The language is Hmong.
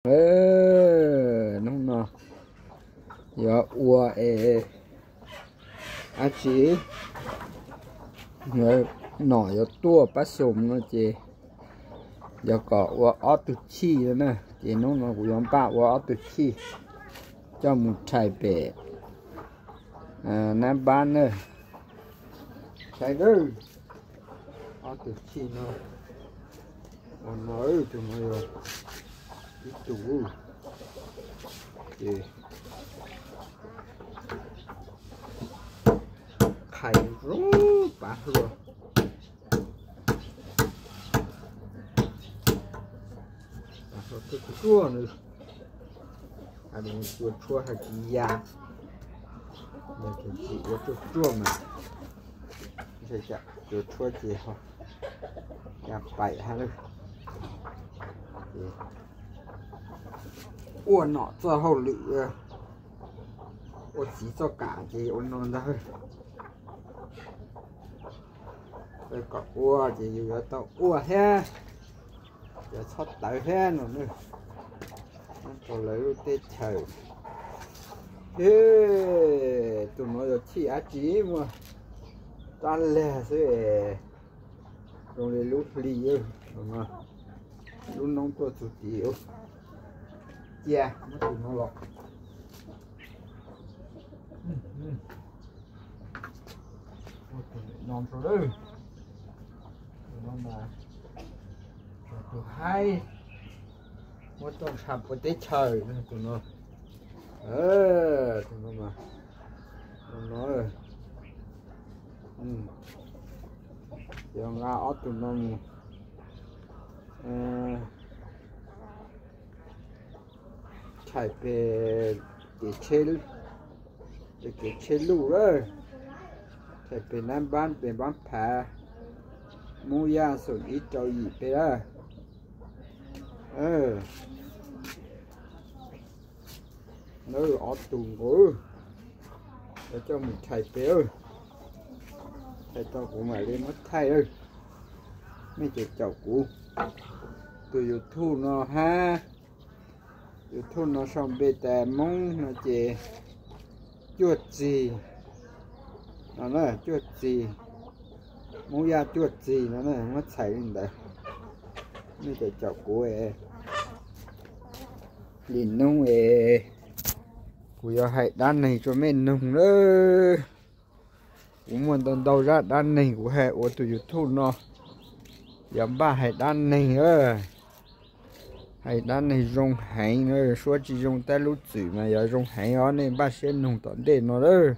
Hnub no yuav ua es dab tsi, nom yuav tuaj pab xyoos no ces yog kom ua ob tug chij no na. Ces hnub no kuv yuav npaj ua ob tug chij coj mus rhais pem nab npab na. Saib, ob tug chij no, ua no, tus no yog ib tug, ces qhais zoo pav hluas. Tuaj tuaj nws, hais tias cua tshuab hais tias ya, yog tias tsis ua ruaj ruaj mas, cua tshuab ces ho ya paim hab lawm. Ua nom txoj hauj lwm, ua txiv txoj kam ces ua no ntag. Kom ua ces yus yuav tau ua thiab, yuav txhob tawv thiab no na. Nyob rau lawv lub teb chaws, tus no yog chij dab tsi, muaj rab lag xwb, zoo li lub hli, lub noob tuaj txug tid. Cia muab tus no los, ua tus no rau lawm. Tus no mas tus haib, muab tau ntsha pua teb chaws tus no. Tus no mas, no, yuav nqa ob tug no mus rhais pem kev tsheb, kev tsheb luj lawm, rhais pem nab npab pem npab phav, Moob Yaj xoom ib rau yim peb lawm. Ob tug nkaus, yuav coj mus rhais pem, rhais tau kuv mam li muab thaij. Mej caum caum kuv tus YouTube no hab, YouTube no sau npe tas Moob no ces Cuaj Txig no na, Cuaj Txig, Moob Yaj Cuaj Txig no na, muab txhais li ntawd. Mej caum caum kuv, lwm hnub es kuv yuav hais dab neeg rau mej noog lawm. Kuv muaj ntau ntau zaj dab neeg kuv hais ua tus YouTube no, yog npaj hais dab neeg, hais dab neeg zoo heev, suab tsis zoo tab lub txwm mas yog zoo heev os, nej npaj siab noog tom ntej no lawm.